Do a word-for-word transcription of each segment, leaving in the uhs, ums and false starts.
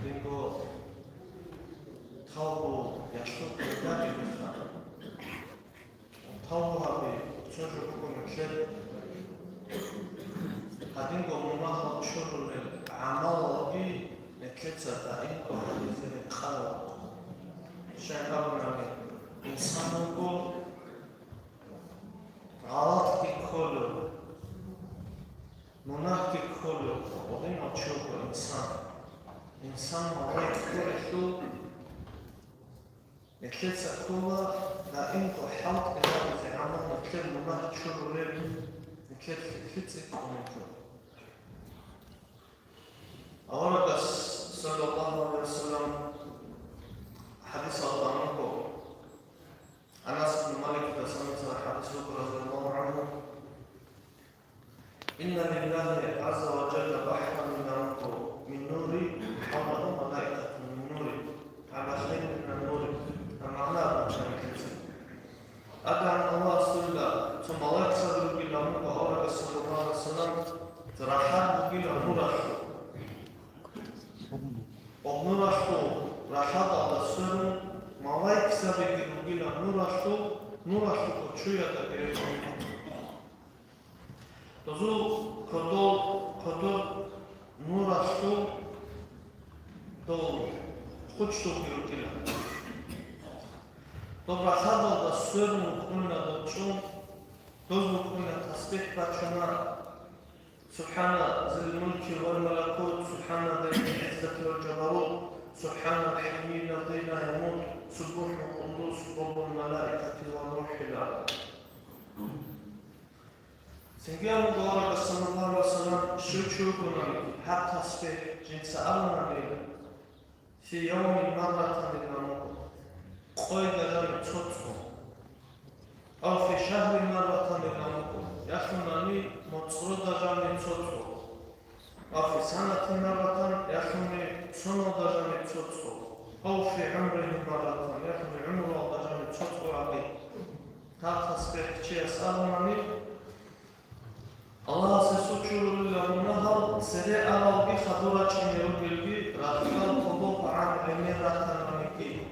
Динго тавбу яшлъухъе гьабиха. Тавбу гьаби цо жо буго нилъер. Гьадинго мунагьал чурулел гӀамалалги нилъеца даимго гьабизе рекъарал. Щай абунани, инсан вуго, гъалатги кколев, мунагьги кколев, гьединав чи вуго инсан. Инсан малаик гурелъул, нилъеца ккола даимго хӀалтӀи гьабизе гӀамал, нилъер мунагь чурулел, нилъер лъикӀлъи цӀикӀкӀунеб жо. Аварагас, саллаллагьу гӀалайгьи ва саллам, хӀадисалда абун буго, Анас ибн Маликидасан цо хӀадис буго, разияллагьу гӀангьу: «Инна лиллагьи гӀазза ва жалла бахӀран мин нури, хӀавлагьу малаикатун мин нури, гӀала хайрин мин нури». Гьаб магӀна абун чӀванилъеца. Адагьан Аллагьасда цо малаикзаби ругилан буго, аварагас, саллаллагьу гӀалайгьи ва саллам, рахӀат бугилан нуралъул. Гьеб нуралъул рахӀаталда сверун, малаикзабиги ругилан нуралъул, нуралъухъ чуядаги рекъон. Дозул кодол, кодор нуралъул дол хъучдулги рукӀила. Доб рахӀаталда сверун вукӀуна дол чӀун, доз вукӀуна тасбихӀ бачуна: «Субхана зил мулки вал малакут, субхана зил гӀиззати вал жабарут, субхана хӀайи лази ла ямут, суббухун къуддус раббул малаикати ва рухӀил». Цинги абун буго аварагас, саллаллагьу гӀалайгьи ва саллам, щив чи вукӀунани гьаб тасбихӀ жинца абунани, фи явмин марратан илан буго, къойда жаниб цо-цо. Ав фи шагьрин марратан илан буго, ялъунани моцӀрода жаниб цо-цо. Ав фи санатин марратан, ялъуни цоналда жаниб цо-цо. Ав фи гӀумрихьи марратан, ялъуни гӀумруялда жаниб цо-цо гьаби. Гьаб тасбихӀ чияс абунани, Аллагьас гьесул чурулила мунагьал, цере аралги хадур рачӀине ругелги, рахъал хъубул гӀан гӀемер ратананиги.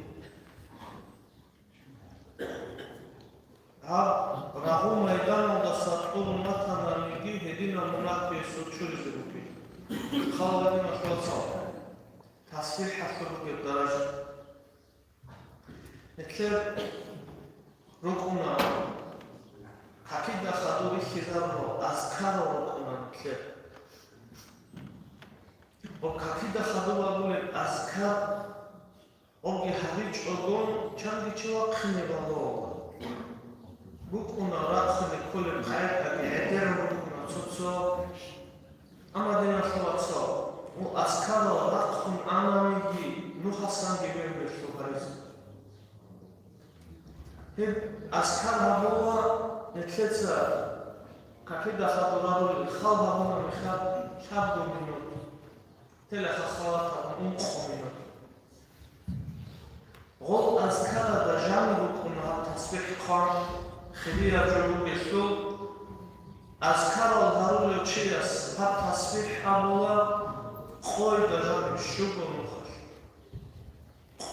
Гьаб рагъул майданалдаса тӀурун ратананиги, гьединаб мунагь гьесул чуризе бугеб. Хал гьадиналъул вацал, тасбихӀалъул бугеб даража. Нилъер рукӀуна, какида хадур рихьизарурал азкарал рукӀуна нилъер. Ва какида хадур абулеб азкар, гьебги гьабичӀого, чанги чи вахъине валагьула. БукӀуна рахъине кколеб къайдаги, гӀедерун рукӀуна цо-цо. Амма, диналъул вацал, ну, азкарал рахъун ананиги, нухасанги гьеб гьелъул гьаризе. Гьеб азкар гьабула нилъеца, какида хадур рарулел хал гьабуна мехалъ лъабго минут, тела хахалат гьабун ункъо минут. Гъол азкаралда жаниб букӀуна гьаб тасбихӀ хъван, хирияб жо бугелъул, азкарал гьарулев чияс гьаб тасбихӀ абула къойда жаниб щуго нухалъ.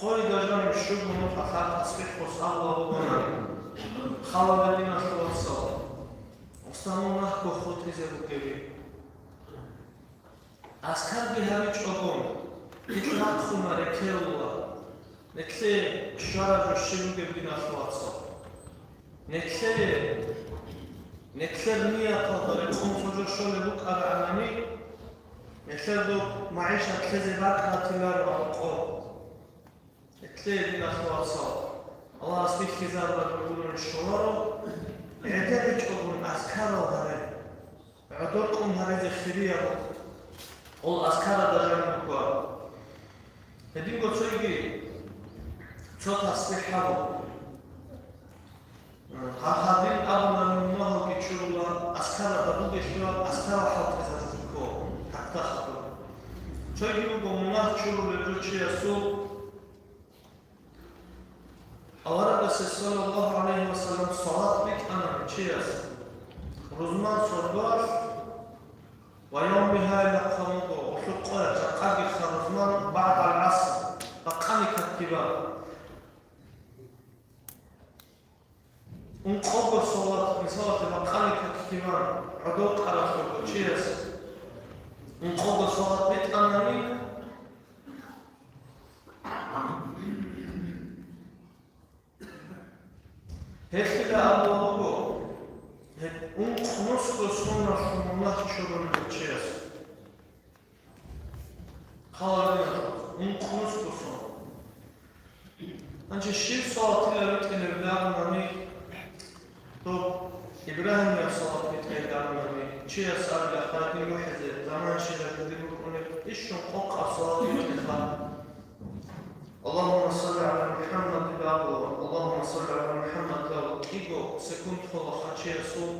Къойда жаниб щуго нухалъ гьаб тасбихӀ хъван абула бугонари. Хал гьабе, диналъул вацал, устамун нахго хутӀизе бугеби. Азкарги гьабичӀого, гьикъ рахъуна рекерулла, нилъее щвараб жо щиб бугеб, диналъул вацал. Нилъее, нилъер нияталда рекъон цо жо щолеб букӀарагӀанани, нилъер доб магӀишат лъезе бакӀ ратиларо гьаб къо. Гьелъие, диналъул вацал, Аллагьас бихьизарулареб гурони щоларо, гӀедегӀичӀогун азкарал гьаре. ГӀодор кӀун гьаризе хирияб гъол азкаралда жаниб буго. Гьединго цоги цо тасбихӀ гьабун. Гьаб гьадин абуна, мунагьалги чурула, азкаралда бугелъул азкарал хӀалтӀизаруго, такда хадур. Цоги буго мунагь чурулеб жо чиясул. Аварагасе, саллаллагьу гӀалайгьи ва саллам, салат битӀана чияс рузман сордоялъ ва явмигьа, ила хъван буго, гьелъул къоялъ жакъаги ха рузман, багӀдал Ункъого салат, мисалалъе, бакъаникат ккибан, гӀодов къаралъуго чияс ункъого салат битӀанани, гьелъила абула буго, гьеб ункънусго соналъул мунагь чурулев чияс. Хъаларила, ункънусго сон. Гьанже щиб салатила ритӀинаб абунани, доб Ибрагьимияб салат ритӀинаб абунани, чияс абила хадин вухӀизе, заман щиб гьабизе букӀунеб, ишгьун къокъаб салат ритӀиха. Аллагьумма салли гӀала МухӀаммад ила абула, Аллагьумма салли гӀала МухӀаммад ила абула, кӀиго секунд холаха чиясул.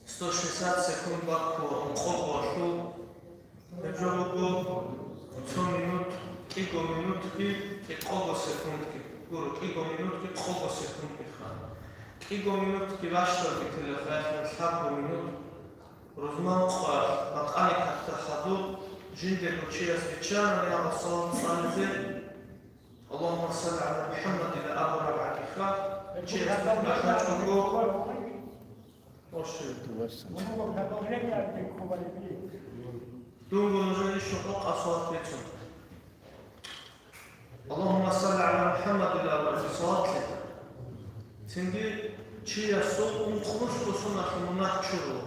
Сто шестьдесят секунд баккула ункъогоялъул, гьеб жо буго цо минут, кӀиго минутги кӀикъого секундги, гуро, кӀиго минутги кӀикъого секундги ха. КӀиго минутги бащдабги телехаялъул лъабго минут, рузман къоялъ бакъаникатда хадуб жиндего чияс биччана я Расулаллагь цӀализе, Аллагьумма салли гӀала МухӀаммадила абураб гӀадиха, чияс бахъачӀого, Дунго нужее щокъо къасуат бицун. Аллагьумма салли гӀала МухӀаммадила абураб салатлъи. Цинги чиясул ункънусго соналъул мунагь чуро.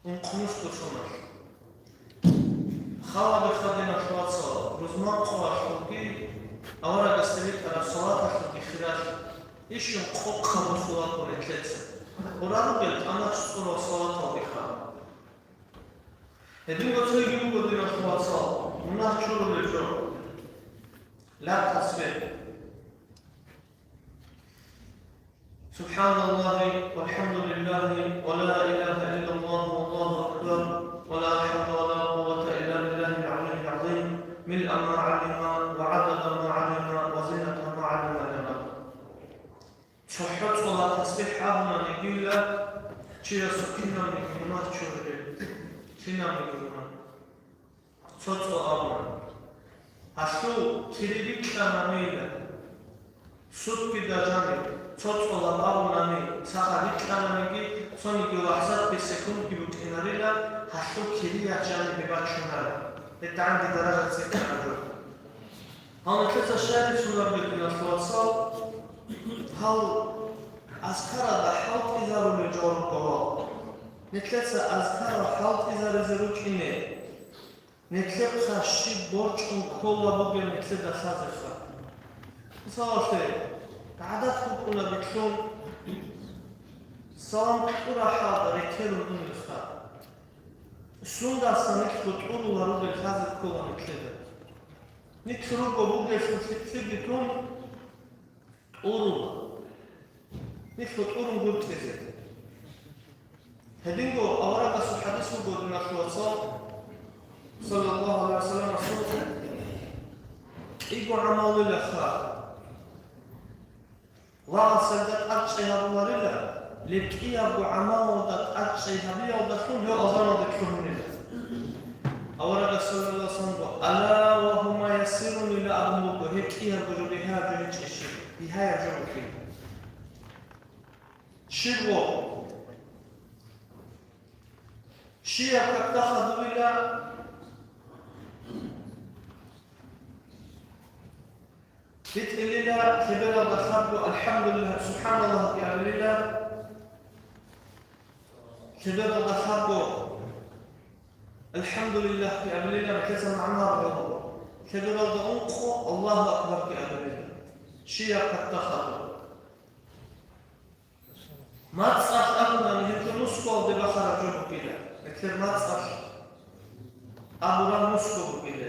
Ункънусго соналъ. Хал гьабе, хадиналъул вацал, рузман къоялъулги, аварагасда битӀараб салаталъулги хиралъ, ишгьун къокъаб босуларо нилъеца. Къуран ругел тӀамач цӀурал салаталдеха. Гьединго цойги буго, диналъул вацал, мунагь чурулеб жо. Ла тасбихӀ. سبحان الله والحمد لله ولا إله إلا الله والله أكبر ولا حول ولا قوة إلا بالله العلي العظيم ملء ما علم وعدد ما علم وزنة ما علم لنا. ЦохӀо цӀола тасбихӀ абунаниги, чиясул кинабниги мунагь чурулеб, кинабниги мунагь. ЦоцӀо абуна: гьалъул кири рикьананила, суткида жаниб, цоцӀолаб абунани, цаха рикьананиги, цониги лахӀзатги секундги букӀинарила, гьалъул кириялъ жанибе бачунарила. ГьедигӀанги даража цӀикӀкӀараб жо. Гьанже нилъеца щай рицунареб, диналъул вацал, гьал азкаралда хӀалтӀизарулел жо руго. Нилъеца азкарал хӀалтӀизаризе рукӀине, нилъехъа щиб борчӀун ккола бугеб нилъеда лъазеха. Мисалалъе, гӀадат букӀуна бикьун, салам кьураб хӀалда рекерун унелха. Сундасан нилъго тӀурула ругел лъазе ккола нилъеда. Нилъ руго бугелъул лъикӀлъиги тун, тӀурула. Нилъго тӀурун гуртӀизе. Гьединго аварагасул хӀадис буго, диналъул вацал, саллаллагьу гӀалайгьи вассаламасул, кӀиго гӀамалилаха. Лагъасалда тӀадчӀей гьабуларила, леб кӀиябго гӀамалалда тӀадчӀей гьабиялдалъун гьев азаналде лъугьунила. Аварагас саллаллагьу гӀалайгьи вассаламго: «Ала ва гьума ясирун», ила абун буго, гьеб кӀиябго жо, бигьаяб жо гьечӀищ, бигьаяб жо бугин. Щибго? Щияб какда хадубила? БитӀилила, лъебералда лъабго «АлхӀамдулиллагь», «СубхӀаналлагь» абилила, лъебералда лъабго «АлхӀамдулиллагь» абилила, нилъеца магӀна гьабула. Лъебералда ункъо «Аллагьу акбар» абилила. Щияб какда хадуб. МацӀалъ абунани, гьеб жо нусгоялде бахараб жо бугила, гьеб мацӀалъ абураб нусго бугила.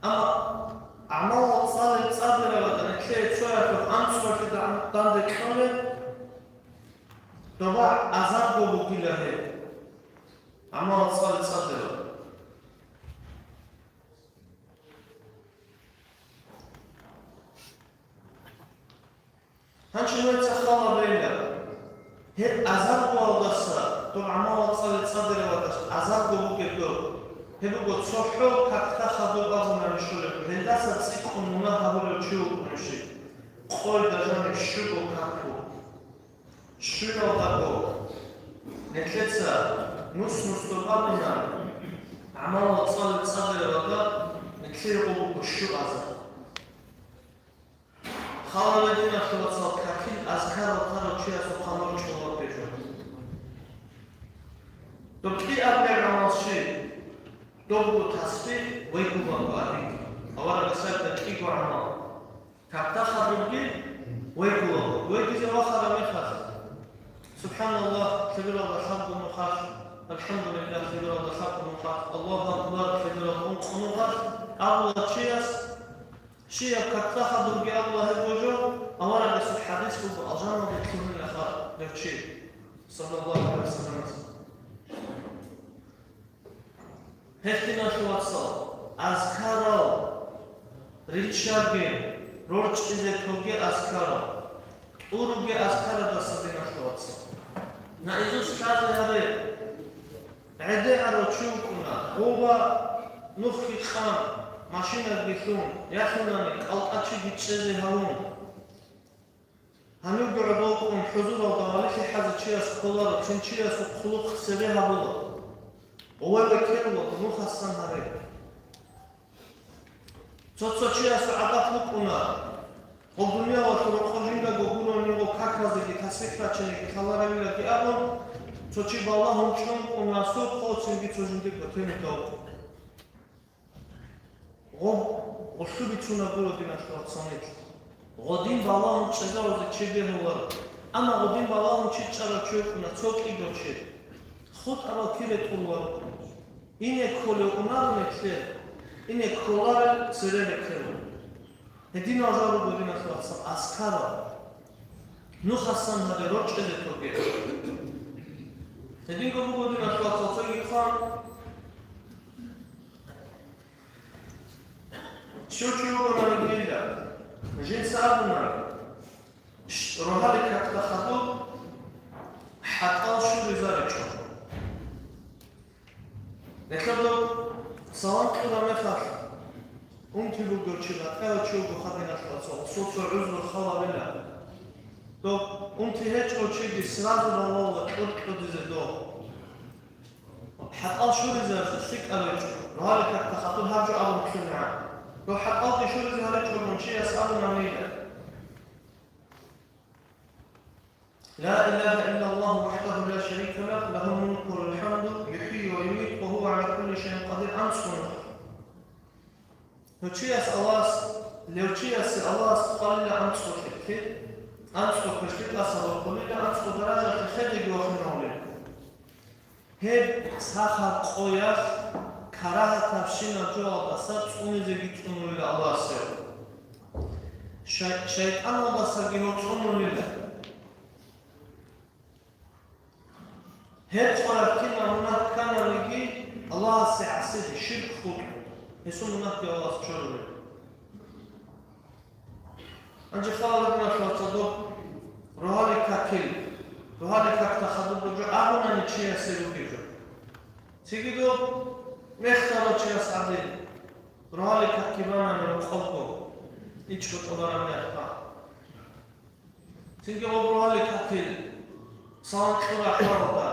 Амма гӀамалал цӀалел цӀадирабазда, нилъее цоябго анцӀгоялъе дагь-, данде кьолеб, доба азарго бугила гьеб, гӀамалал цӀалел цӀадирабазда. Гьанже нужеца хал гьабейила, гьеб азаргоялдаса, доб гӀамалал цӀалел цӀадирабаздаса азарго бугеб доб. Гьеб буго цохӀо какда хадуб абунани щолеб, гьелдаса цӀикӀкӀун мунагь гьабулев чи вукӀунищи, къойда жаниб щуго как вуго. Щуялдаго нилъеца нус-нусго абуна, гӀамалал цӀалел цӀадиралда нилъее гъо буго щуазар. Хал гьабе, диналъул вацал, какил азкарал тарав чиясухъа нур чӀолеб бижун. Доб кӀиабилеб гӀамал щиб? Доб буго тасбихӀ вегулаго абиги. Аварагасда кӀиго гӀамал. Какда хадубги вегулаго. Вегизе вахараб мехалъ, СубхӀаналлагь лъабиралда лъабго нухалъ, АлхӀамдулиллагь лъабиралда лъабго нухалъ, Аллагьу акбар лъабиралда ункъо нухалъ абула чияс, щибаб какда хадубги абула гьеб гьужо, аварагасул хӀадис буго, алжаналде лъугьинаха гьев чи, саллаллагьу гӀалайгьи вассаламас. Гьелъ, диналъул вацал, азкарал риччаги, рорчӀизе тоге азкарал, тӀуруге азкарадаса, диналъул вацал. Наизусть лъазе гьаре. ГӀедегӀарав чи вукӀуна, гъоба нухги къан, машинаги лъун, ялъунани кӀалтӀачиги чӀезе гьавун. Гьанивго гӀодов ккун хӀузуралда валилъи хӀазе чияс кколаро, цин чиясул хъулухъ цебе гьабула. Гъове векеруларо нухасан гьаре. Цо-цо чиясул гӀадат букӀуна, гъоб дуниялалъул рокъор жиндаго гурони гъо каказеги тасбихӀ рачиниги лъаларевилаги абун, цо чи балагьун чӀун ккун расул хъо цинги цо жиндир батенихъав. Гъоб гъолъу бицунаб гуро, диналъул вацал, нилъ. Гъодин балагьун чӀезарузе чи бегьуларо. Амма гъодин балагьун чи чӀарав чи вукӀуна, цо кӀиго чи. ХутӀарал кире тӀуларо. Ине кколев унаро нилъер, ине кколарел цере рекерун. Гьединал жал руго, диналъул вацал, азкарал. Нухасан гьаре, рорчӀезе тоге. Гьединго буго, диналъул вацал, цоги хъван. Щив чи вугонаниги, жинца абуна, щ-, рогьалил какда хадуб хӀатӀал щуризаричӀо. Нилъер доб салам кьураб мехалъ, унти бугев чи батӀияб чи вуго, диналъул вацал, цо-цо гӀузру халабила. Доб унти гьечӀев чиги сразу ралла кьур-кьудизе доб. ХӀатӀал щуризаризе лъикӀал гьечӀо, рогьалил какда хадуб гьаб жо абун ккелегӀан. Доб хӀатӀалги щуризе гьаричӀого чияс абуна нилъ: لا إله إلا الله وحده لا شريك له، له الملك وله الحمد، يحيي ويميت وهو على كل شيء قدير. АнцӀго нух. Гьев чияс Аллагьас, гьев чиясе Аллагьас хъвалила анцӀго лъикӀлъи, анцӀго квешлъи тӀаса борхулила, анцӀго даражалъе хӀедеги вахинавулел. Гьеб сахаб къоялъ карагьатабщинаб жоялдаса цӀунизеги цӀунулила Аллагьасе. Шай-, шайтӀаналдасаги гьев цӀунулила. Гьеб къоялъ кинаб мунагь ккананиги, Аллагьасе гӀасилъи, ширк хутӀун, гьесул мунагьги Аллагьас чорулел. Гьанже хал гьабуна, диналъул вацал, доб рогьалил какил, рогьалил какда хадуб бугеб жо абунани чиясе ругеб жо. Цинги доб мехтарав чияс гӀадин, рогьалил какги банани рокъобго, ичӀго тӀубараб мехалъ. Цинги гъоб рогьалил какил салам кьураб хӀалалда,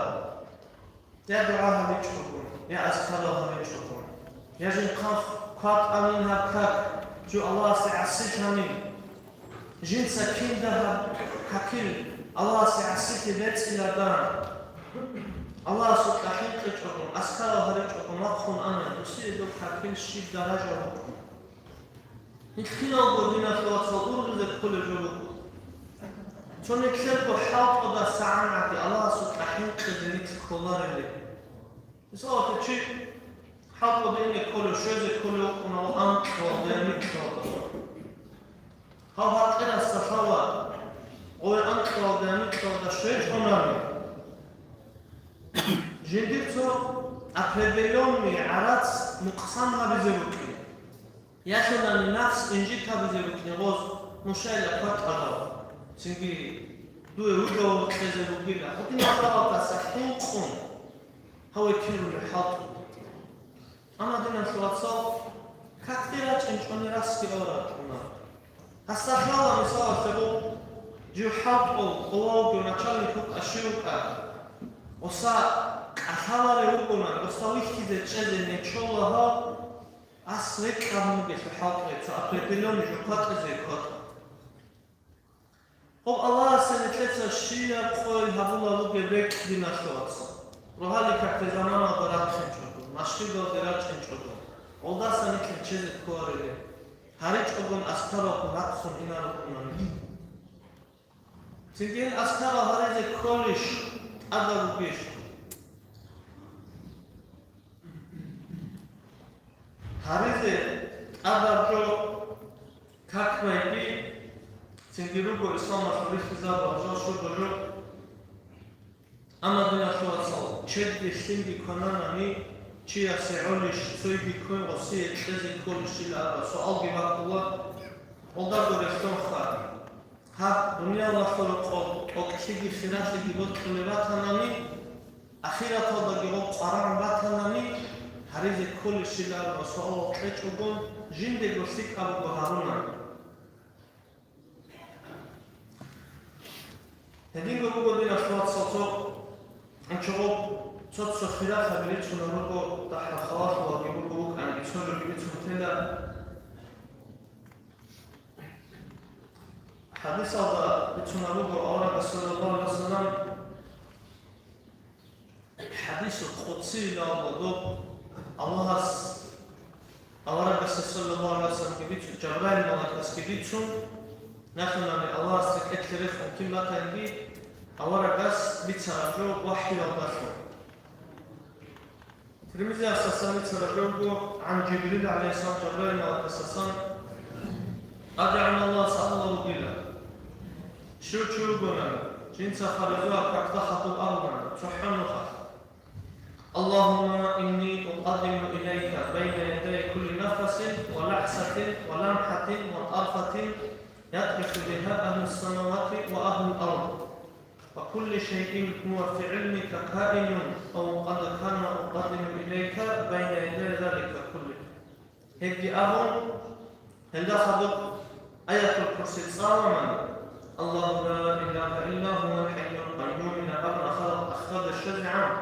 я дугӀа гьабичӀого, я азкарал гьабичӀого, я жинхъа кватӀанин гьаб как, жо Аллагьасе гӀасилъанин. Жинца кинда гьаб какил Аллагьасе гӀасилъи бецӀилаган, Аллагьасукьа хӀинкъичӀого, азкарал гьаричӀого вахъун ана, досие доб какил щиб даража букӀун. Гьелъ киналго, диналъул вацал, ургъизе кколеб жо буго. Цо нилъерго хӀалтӀудаса гӀанагӀаде Аллагьасукьа хӀинкъизе нилъ кколарели. Мисалалъе, чи хӀалтӀуде ине кколев, щвезе кколев вукӀуна ва анкьавалда я микьавалда. Гьав гьаркьерасда лъала, гъой анкьавалда я микьавалда щвечӀонани, жиндир цо определённый гӀарац нукъсан гьабизе букӀин. Ялъунани нафс инжит гьабизе букӀин гъоз, нушайилан кватӀарав, цинги дуе вугавав кьезе бугила, гьудинал рагъалдаса хӀинкъун гьаве кирулев хӀалтӀу. Амма, диналъул вацал, какде рачӀинчӀони расги аварагун. Гьасда лъала, мисалалъе, жив хӀалтӀул къуллагьуги начальник вукӀа, щив вукӀа. Оса кӀалъаларев вугони, оса вихьизе чӀезе нечола гьав, ас рекӀкӀаб бугелъул хӀалтӀуе цо определённый жо кватӀизе ккола. Гьоб Аллагьас нилъеца щибаб къойил гьабулеб бугеб рекӀкӀ, диналъул вацал. Рогьалил какде заманалда рахъинчӀого, машгьидалде рачӀинчӀого, гьелдаса нилъ чезе кколарилан гьаричӀогон азкаралъун рахъун инарогуна нилъ. Цинги гьел азкарал гьаризе кколищ, тӀадаб бугищ? Гьаризе тӀадаб жо какбайги, цинги руго исламалъул рихьизабал жо щибаб жо. Амма, диналъул вацал, чедги лъимги квананани, чиясе гӀолищ, цойги ккун гъосие кьезе кколищила абураб суалги бакӀула. Гьелдаго релълъунха, гьаб дуниялалъул рокъоб тӀокӀлъиги хиралъиги бокьулеб батанани, ахираталдаги гъоб къваригӀун батанани, гьаризе кколищилан ва суалал кьечӀого, жиндего лъикӀаб буго гьабунани. Гьединго буго, диналъул вацал, цо, цо-цо хиралъаби рицунел руго, дагьал халалъулги буго букӀанги, цо жоги бицун тела. ХӀадисалда бицунеб буго, аварагас, саллаллагьу гӀалайгьи ва саллам, хӀадисул къудсиял гьадаб, Аллагьас аварагасда, саллаллагьу гӀалайгьи ва салламги бицун, Жабраил малаикасги бицун, нахъе Аллагьасда кӀелъи рехун кин батанги, аварагас бицараб жо вахӀиялдалъун. Тирмизиясдасан бицараб жо буго, гӀан Жибрил гӀалайгьиссалам, Жабраил малаикасдасан, радияллагьу гӀангьу, абулеб бугила: щив чи вугони, жинца фаризояб какда хадуб абуни, цохӀо нухалъ: اللهم إني أقدم إليك بين يدي كل نفس ولحظة ولمحة وطرفة يطرق بها أهل السماوات وأهل الأرض. وكل شيء هو في علمك كائن أو قد كان أقدم إليك بين يدي ذلك كله. Гьебги абун, гьелда хадуб Аятул Курси цӀаланани, الله لا إله إلا هو الحي القيوم абуна халкъ ахтада щвезегӀан.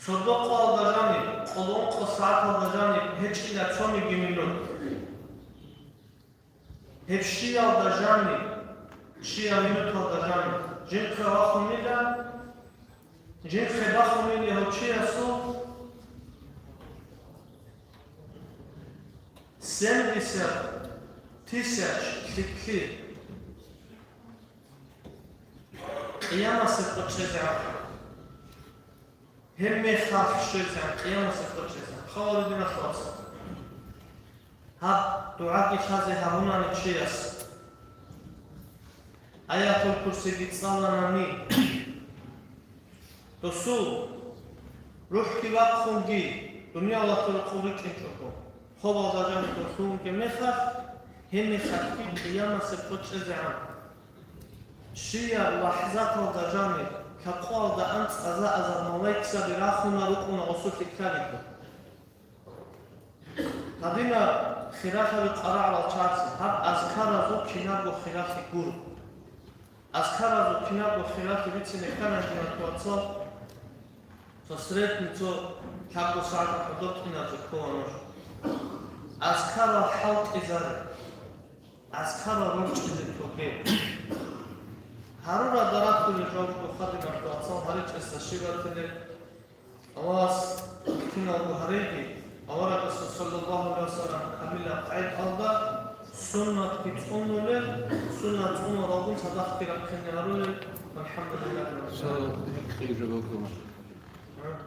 Сордо-къоялда жаниб, къоло-ункъо сагӀаталда жаниб гьечӀила цониги минут. Гьеб щиялда жаниб, щиял минуталда жаниб, жинхъе вахунила, жинхъе бахунила гьев чиясул семьдесят тысяч лъикӀлъи Къиямасеб къо чӀезегӀан. Гьеб мехалъ щвезегӀан, Къиямасеб къо чӀезегӀан. Хал гьабе, диналъул вацал. Гьаб дугӀаги лъазе гьабунани чияс, Аятул Курсиги цӀаланани, досул рухӀги вахъунги, дуниялалъул рукъ рикӀкӀинчӀого, хобалда жаниб досул вугеб мехалъ, гьеб мехалъги Къиямасеб къо чӀезегӀан. Щияб лахӀзаталда жаниб лъабкъоялда анцӀаза-азар малаикзаби рахуна рукъуна гъосулъ лъикӀлъаризе. Гьадинаб хиралъаби къваригӀарал чагӀаца гьаб азкаразул кинабго хиралъи гуро. Азкаразул кинабго хиралъи бицине ккани, диналъул вацал, цо средний цо лъабго сагӀат хӀодор тӀинабзе ккола нуж. Азкарал хӀалтӀизаре. Азкарал рорчӀизе тоге. Гьарурал дарахъулел жаваб хадимат вацал гьаричӀесда щиб батилеб? Аллагьас киналго гьареги, аварагасул саллаллагьу гӀалайгьи ва саллам камилаб къагӀидалда суннатги цӀунулел, суннат цӀунулелгун цадахъги рахъине гьарулел. ВалхӀамдулиллагьи раббил гӀаламин. Цо хъижабагу.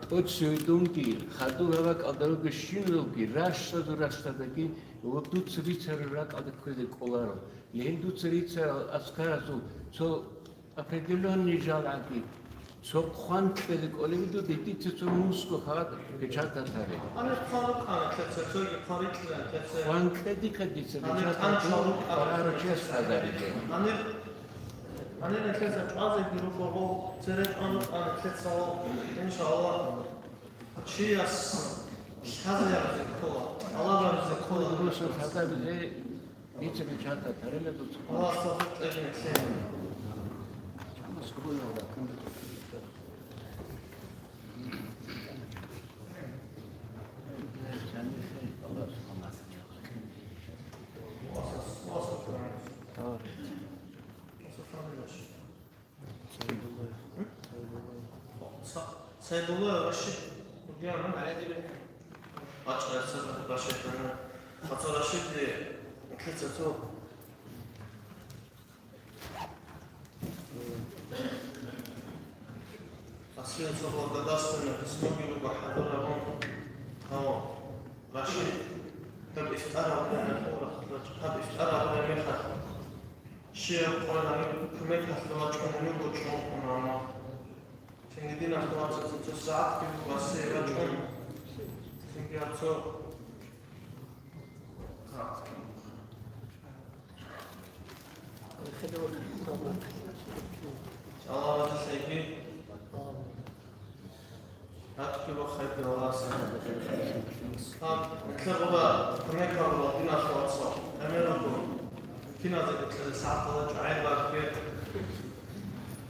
ТӀоцеве дунги хадур ракӀалда ругел щиназулги ращдазул ращдадаги ва дуца рицарал ракӀалде кквезе кӀоларо. Гьел дуца рицарал азкаразул цо определённый жалгӀаги, цо хъван кьезе кӀолеб дуда, дица цо мусго халат печатать гьабе. Гьанир хъван рукӀана лъеца, цоги хъван рикьилан лъеца. Хъван кьедихъе дица печатать тӀанчал рукӀана, къарару чияс хӀазаризе. Гьанир, гьанир лъеца чӀвазеги руго, цере чӀван рукӀана лъеца, иншаллагь. Чияс Лъазаяб зеккола, гьалабаб зеккола. Росулъ гьадабизе бицина чанта тарила дуца. Аллагьас тавфикъ кьеги нилъее. Сайдулла Рашид. Ача, Рашид, Рашид, Рашид, Рашид, Асил цо благодарственное письмо буго хӀадурабун, гьав, Рашид, гьаб ифтараб гьеб ифтараб гьеб мехалъ. Щиб къоялъ кумекалъе вачӀун гьанив гучӀун ккуна, амма цинги диналъ вацаца цо сагӀатги васие вачӀун, цинги гьаб цо. Аллагь разилъеги. ГьатӀкьи бахъайги Аллагьас. Гьаб, нилъер гъуба кумек гьабула, диналъ вацал. Гьанирго киназеги кьезе сагӀаталда чӀвай баккве.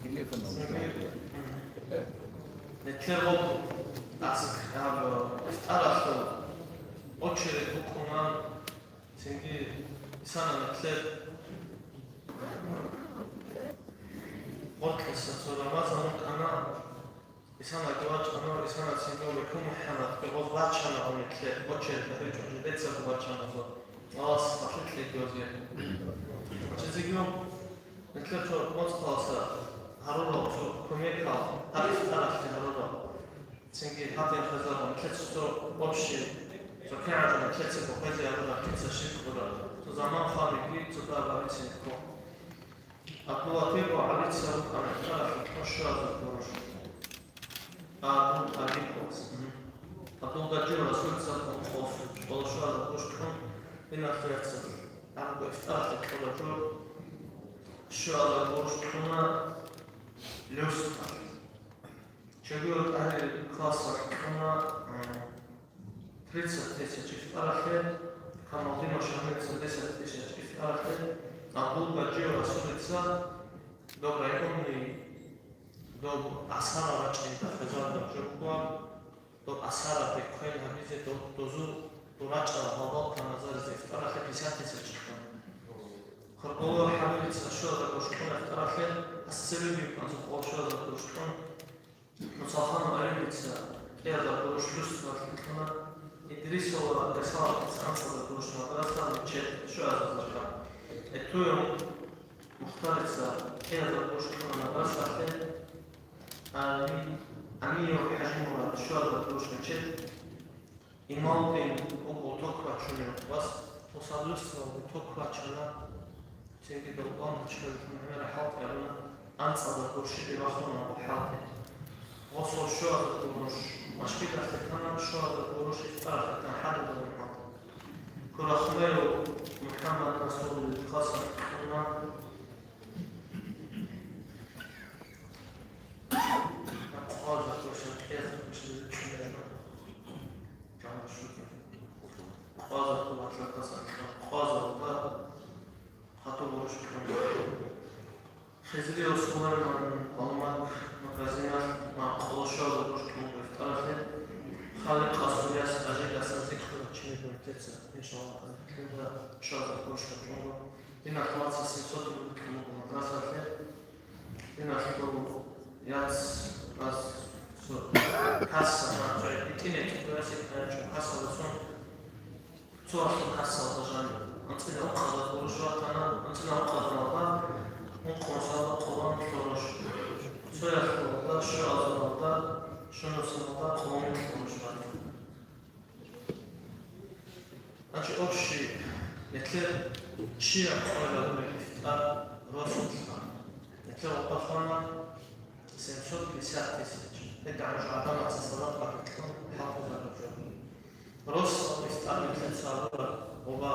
Нилъер гъоб аск гьаб ифтаралъул очередь букӀуна. Цинги исана нилъер гъоркьаса цо Рамазан вукӀана, исанаги вачӀана, исана цинги Бекун МухӀаммадги гъоз бачана гьаниб нилъер очередь гьабичӀо, жидецаго бачана гьезул. Аллагьас тавфикъ кьеги гьезие. Чизеги нилъер цо моцӀалъа гьарурал цо кумекал, гьаб ифтаралъе гьарурал. Цинги гьадин хезабун, нилъеца цо общий, цо кигӀан жо нилъеца бухъезе гьабураб, дица щиб ккураб, цо заман хваниги, цо дагь гьабицин ккун. Абдулатип ва ГӀалица рукӀана ифтаралъе кьун щуазул гъурущ. Абдул Гьадиковас. Абдул Гаджиевас рукӀана кьун къос, щуазул гъурущ кьун, диналъул яцал. Абго ифтаралъе кьураб жо щуазул гъурущ кьуна люсталъ. Чагула тӀагӀири классалъ кьуна, э, тридцать тысяч ифтаралъе, Камалдинов Шамилица десять тысяч ифтаралъе, Абдул Гаджиев Расулица доб районный, доб асара рачӀинда хезараб жо буго, доб асара бекквей гьабизе, доб дозу дурачӀала гьалбал каназаризе ифтаралъе пятьдесят тысяч кьуна. Хургъулов Шамилица щуазда гъурущ кьуна ифтаралъе, Ассилиев Юсуп щуазда гъурущ кьун, Мусалханов Алибица кӀиазда гъурущ люсталъе кьуна, Идрисова Рисалатица анцӀазда гъурущ мадрасалъе, мечеть щуазда закат. Этуев Мухтарица кӀиазда гъурущ кьуна мадрасалъе, Ами-, Амиев ХӀажимурад щуазда гъурущ мечеть. Имамуллин вукӀун ток бачунев вас, усадуссалде ток бачана, цинги долбан гьачкалилъун гӀемераб хӀалтӀи гьабуна, анцӀазда гъурущ бахуна абу хӀалтӀи. Гъосул щуазда гъурущ машгидалъе тана, щуазда гъурущ ифтаралъе тана хӀадуралъун хӀалтӀи. Курахмеров МухӀаммад Расуловил хасаб кьуна. Къваза гъурущ кьезе кьуна. Къваза гъурущ кьезе кьуна. Къваза гъурущ кьезе кьуна. Къваза гъурущ кьезе кьуна. Хату гъурущ кьун. Хизриев Сулайман, Алмат магазиналъ, ма къоло щуазда гъурущ кьун ифтаралъе, Халикъасул яс Ажидасан зикру чинеб мертеца, иншаллагь, кьунда щуазда гъурущ кьун. Диналъ вацас семьсот рубль кьун буго мадрасалъе. Диналъ яц, ас, со, касса, ма, цо, итӀинаб цо, ясик, ма, цо, касса, сон. Цо асул кассалда жаниб анцӀила ункъазда гъурущ ватана, анцӀила ункъазда ункъоялда къоло нилъ гъурущ. Цоялда щуазда, щунусалда къоло нилъ гъурущ ватана. Значит, общий, нилъер чияр къоялда ифтар росулъа. Нилъер ватана семьсот пятьдесят тысяч. ГьедигӀан жо гӀадамаца садакъа кьун хӀалтӀизабураб жо. Росдал ифтар нилъеца гьабураб гъоба,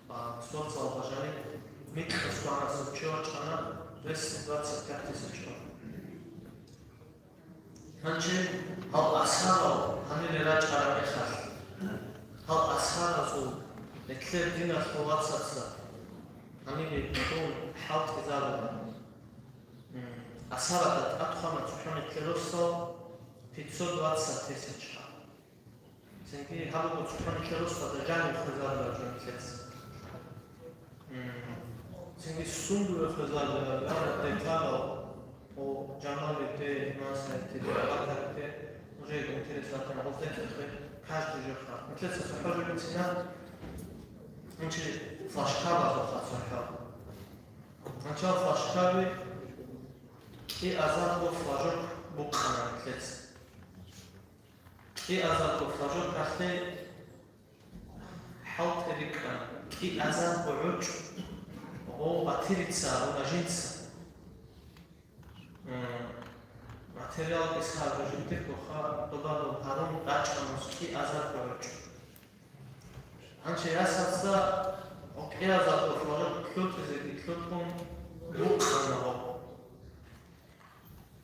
а, сорцалда жаниб микьа свердлосул чи вачӀана, двести двадцать пять тысяч. Гьанже гьал асарал гьанибе рачӀараб мехалъ, гьал асаразул, нилъер диналъул вацаца гьанибе ккун хӀалтӀизабуна. М, асарада тӀад хвана цохӀо нилъер росдал пятьсот двадцать тысяч гьал. Цинги гьаб буго цохӀо нилъер росдалда жанив хвезарулел жо нилъеца. М, цинги сундуе хвезарулел, гьараб деталал, о, Жамалиде, Мансариде, Абатариде, уже интересно, там, вот эти хве, каждый жо хват. Нилъеца цохӀо жо бицина, нилъе флажкабазул хват цохӀо. Начал флажкаби кӀиазарго флажок букъана нилъеца. КӀиазарго флажокалъе хӀалтӀи рикӀкӀана, кӀиазарго гӀучӀ гъов батирица абуна жинца. М, материалги сагъ жиндиргоха, добадул гьарун рачӀана кӀиазарго гӀучӀ. Гьанже ясаца кӀиазарго флажок лъутӀизеги лъутӀун букъана гъов.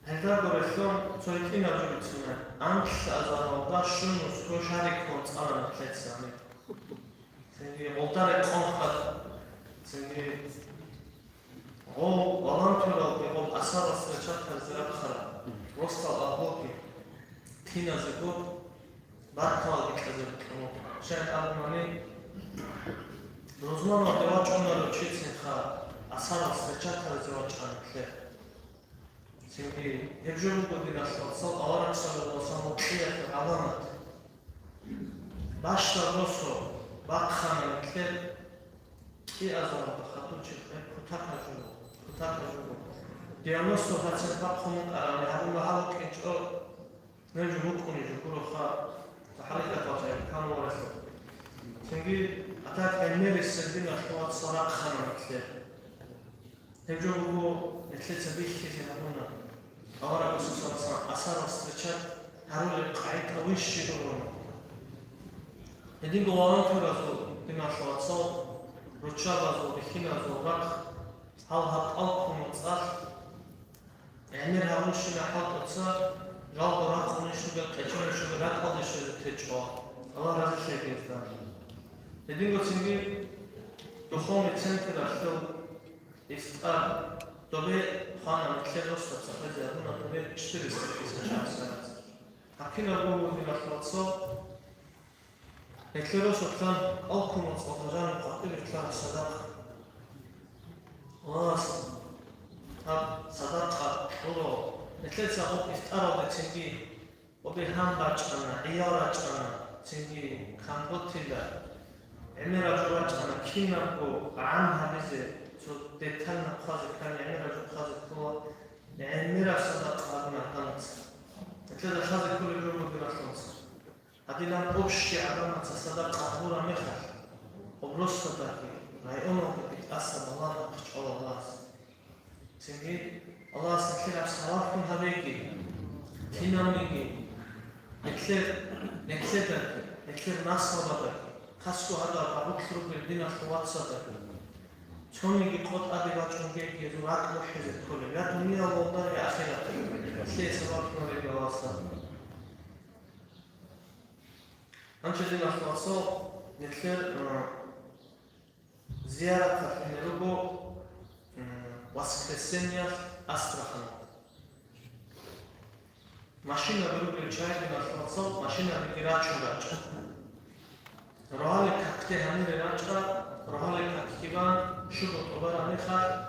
Гьелдаго релълъун цо гьитӀинаб жо бицуна, анкьазаралда щунус гьо шариккун цӀалана нилъеца гьаниб. Цинги гъолда рекъон хадуб, цинги гъол волонтералги гъол асаралъ рачатаризе рахъараб, росдал агьлуги, киназего баркалаги кьезе букӀун буго. Щай абунани, рузманалде вачӀунарев чицинха асаралъ рачатаризе вачӀана нилъер. Цинги гьеб жо буго, диналъул вацал, авараг саллаллагьу гӀалайгьи ва саллам вукьиялъе гӀаламат. Бащдаб росу бахъана нилъер кӀиазаралда хадуб чи, кутакаб жо, кутакаб жо. Девяносто процент бахъун букӀарабани гьабун багьабукӀинчӀо, гьеб жо букӀунеб жо гуроха, хӀакъикъаталда гьеб камуралъур. Цинги гьатӀа гӀемерисеб, диналъул вацал, рахъана нилъер. Гьеб жо буго нилъеца бихьизе гьабуна, аварагасул сорцан асарал встречат гьарулеб къагӀида вищи гурони. Гьединго волонтеразул, диналъул вацал, руччабазул, бихьиназул рахъ, гьал гьаб кӀал ккун цӀалъ, гӀемер гьабунщина хӀалтӀуца, жалго рахъунищ ругел, къечонищ ругел, ракӀалде щвезе течӀо. Аллагь разилъеги гьезда. Гьединго цинги духовный централъул ИфтӀар добе хвана, нилъер росдал цахӀазе гьабуна добе четыреста тысяч гьабсагӀат. Гьаб кинабго бугеб, диналъул вацал, нилъер росулъан кӀал ккун цӀалъ жаниб къватӀибе ккараб садакъа. Аллагьас гьаб садакъа кьуро. Нилъеца гьаб ифтӀаралдецинги Гьобе гьан бачӀана, гӀиял рачӀана, цинги камбутила. ГӀемераб жо бачӀана, кинабго гӀан гьабизе, цо детально хъвазе ккани, гӀемераб жо хъвазе ккола, гӀемераб садакъа гьабуна гьанца. Нилъеда лъазе кколеб жо буго, диналъул вацал. Гьадинаб общий гӀадамаца садакъа гьабураб мехалъ, гъоб росдаги, районалдаги тӀаса балагьун нахъчӀвала Аллагьас. Цинги Аллагьас нилъер гьаб сабаблъун гьабеги, кинабниги, нилъер, нилъедаги, нилъер наслабадаги, хасго гьадаб гьабулъ ругел диналъул вацадаги, цониги къо тӀаде бачӀунги гьезул ракӀ бухӀизе кколеб, я дуниял гьолда, я ахираталда, нилъее сабаблъун гьабеги Аллагьас. Гьанже, диналъул вацал, нилъер, а, Зияраталъ ине руго, м, воскресеньялъ Астраханьалда. Машинаби ругел чагӀи, диналъул вацал, машинабиги рачун рачӀа. Рогьалил какде гьанире рачӀа, рогьалил какги бан, щуго тӀубараб мехалъ,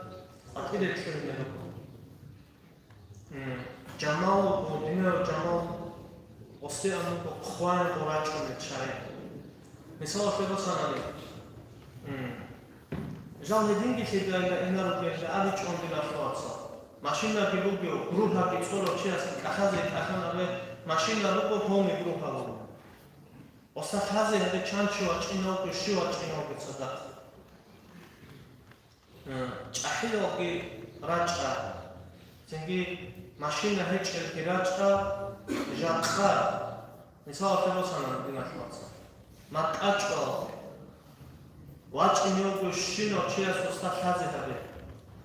къватӀире кьурине руго. М, Жамал, Владимир Жамал, гъосде амуго хъван гъорачӀунел чагӀи. Мисалалъе босанани, м, жал гьединги лъидайила инаро гьелда абичӀун, диналъул вацал. Машинаги бугев, грубаги цӀолев чиясги кӀалъазе кӀалъан абе, машина руго, гьони груба буго. Оса лъазе гьабе, чан чи вачӀинавго, щив вачӀинавго цадахъ. Э, чӀахӀиялги рачӀа, цинги машина гьечӀелги рачӀа, жакъа, мисалалъе босана, диналъул вацал, макъачӀал вачӀинев вугев щинав чияс оста лъазе гьабе.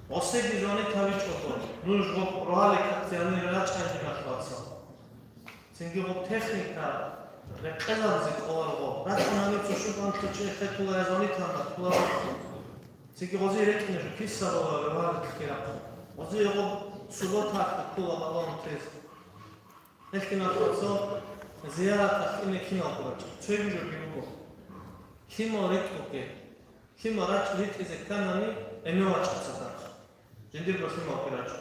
Гъосеги звонить гьабичӀого, нуж гъоб рогьалил какде гьанире рачӀа, диналъул вацал. Цинги гъоб техника рекъезабизе кӀоларого, рачӀунани цо щугӀанлъи чи хетула я звонитанда ккола. Цинги гъози рекӀине жо кисарола реварилъхъи рахъун. Гъози гъоб суботалъ ккола балагьун тез. Гьелъ киналго цо зияраталъ ине киналго рачӀа. Цоги жоги буго. Лъимал ритӀуге. Лъимал рачӀ ритӀизе кканани, гӀемер вачӀа цадахъ. Жиндирго лъималги рачӀо.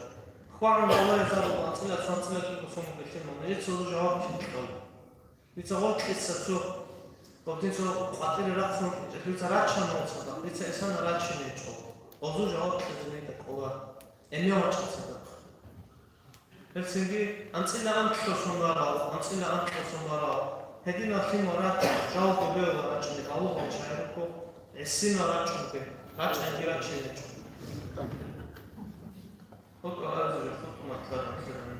ХвагӀун Аллагьасул анцӀила цанцӀила кӀиго сон бугелъимал, гьечӀо жаваб кин кьола. Дица гъоркьиса цо, гъоркьин цо къватӀире рахъун, дица рачана цадахъ, дица эсана рачине гьечӀо. Гъозул жаваб кьезе неда кӀола. Гьемер вачӀа цадахъ. Гьелцинги анцӀила анкьго сон рарал, анцӀила анкьго сон рарал. Гьединал лъимал рачӀ, жал гобеяла рачӀине балугъал чагӀи руго, гӀисинал рачӀунги, рачӀайги рачине гьечӀо. ХутӀа гьарзаби хутӀа матлъарал лъимал.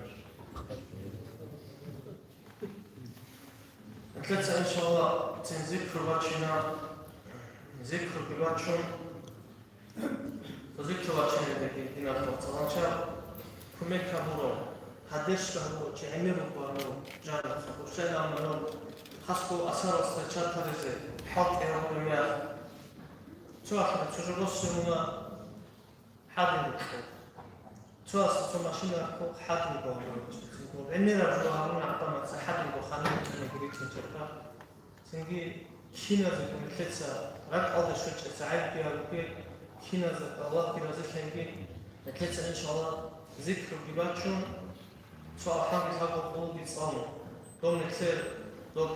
Гьелъеца, иншалла, цин зикру бачина, зикруги бачун, Зикру бачинеги, диналъул вацал, гьанча кумек гьабурав, поддержка гьабурав чи гӀемер руго гьанив жанивца, Хусейн Аманов, хасго асаралъе чатаризе хӀалтӀи гьабураб мехалъ. Цо ахирав цо жо россе уна, хӀадин рукъов. Цо асда цо машина рахъун, хӀадин буго гьанив. ГӀемераб жо гьабуна гӀадамаца, хӀадин бухъани ритӀинеги ритӀинчӀебха. Цинги киназего нилъеца ракӀалде щвечӀеб гӀайибги гьабиги, киназего Аллагьги разилъайги, нилъеца, иншалла, зикруги бачун, цо алхӀамги лъабго къулги цӀалун, доб нилъер, доб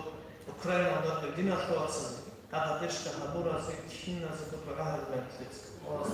Украинаялда диналъул вацазе, гьаб поддержка гьабуразе киназего дугӀа гьабила нилъеца. Аллагьас